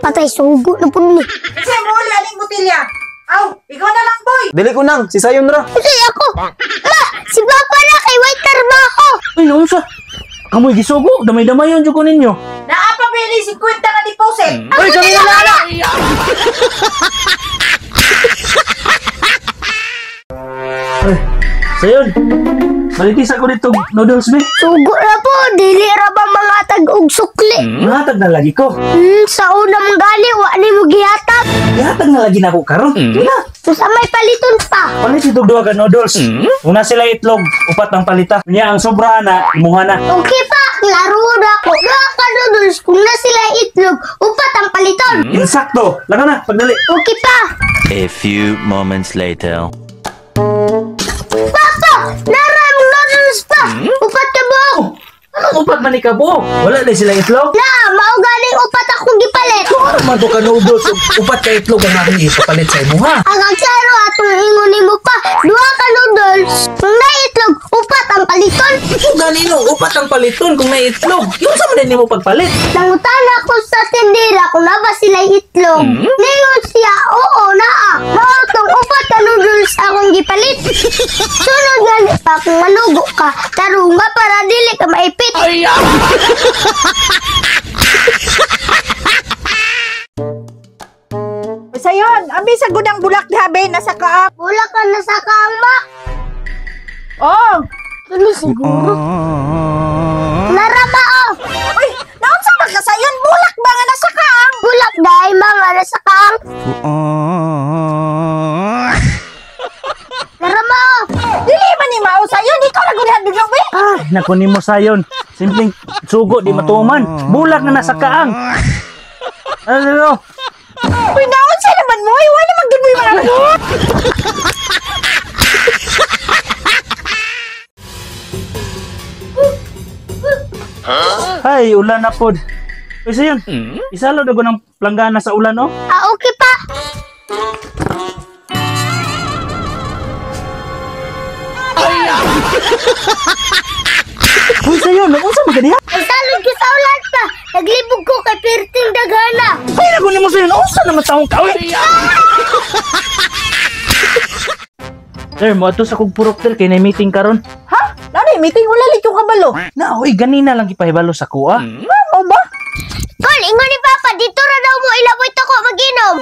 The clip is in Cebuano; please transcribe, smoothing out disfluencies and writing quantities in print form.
Patay, sugo na po ni. Kasi mo aning botilya. Aw, ikaw na lang, boy. Dili ko nang, si Sayon ra. Kasi ako! Ma! Si Papa na kay white trabaho! Ay, naunsa. Kamoy gisugo, damay-damay yun ko ninyo. Naa pa bili 50 nga deposit. Ay, kami na lang! Ay, Sayon, malitis ako dito noodles, be. Sugo na po, dili ra ba mga tag-og sukli? Matag na lagi ko. Sa una mong gali, wa ni mo gihatag. Ihatag na lagi na ako karon. Wala. Sa may paliton pa. Palit itong duha ka noodles. Una sila itlog, upat ang palita. Nya ang sobra na, imuha na. Okay pa, klaro na ako. Duha ka noodles kung na sila itlog, upat ang paliton. Insakto. Laka na, pagdali. Okay pa. A few moments later. Papa, naram noodles pa. Upat ka buok. Anong upat man ni kabo? Wala na sila itlog? Na, mao galing upat akong gipalit. Ano man to ka noodles, upat ka itlog ang aking ipapalit sa imuha. Ang klaro atong ingon nimo pa, duha ka noodles, kung na itlog, upat ang paliton. Kung ganino, upat ang paliton kung may itlog. Yung sa man nimo pagpalit. Nangutana ko sa tindera kung na ba sila itlog. Ningon siya, oo, naa. Mao tong upat ka noodles akong gipalit. Sunod nga ni pa kung manugo ka, tarunga para dili ka maipit. Sayon, ambi sa gudang bulak diha be nasa kaang. Wala ka na sa kama. Oh. Kini siguro. Narama oh. Uy, naunsa man ka sayon bulak ba nga nasa kaang? Bulak dahil mga nasa kaang. Narama oh. Dili man ni mao sayon, ikaw ra gud hadlok be. Ay, naku nimo sayon. Simpleng sugo di matuman. Bulak na nasa kaang. Ano, ano? Uy, naunsa naman mo? Uy, wala man gud mo mga Ay, ulan na pod. Uy, sayon. Isalo na ko ng planggana sa ulan, oh. Ah, okay pa. Uy, sayon, naunsa man ka diha? Ay, salod ko sa ulan pa. Naglibog ko kay Perting Daghana. Ay, naku nimo sayon. Unsa naman taong ka, uy? Sir, mo ato sa kog purok sir kay na meeting karon. Ha? Nani meeting wala lito kabalo. Na, uy, ganina lang gipahibalo sa kuha. Mao ba? Tol, ingon ni Papa, dito ra daw mo ilaboy toko mag-inom.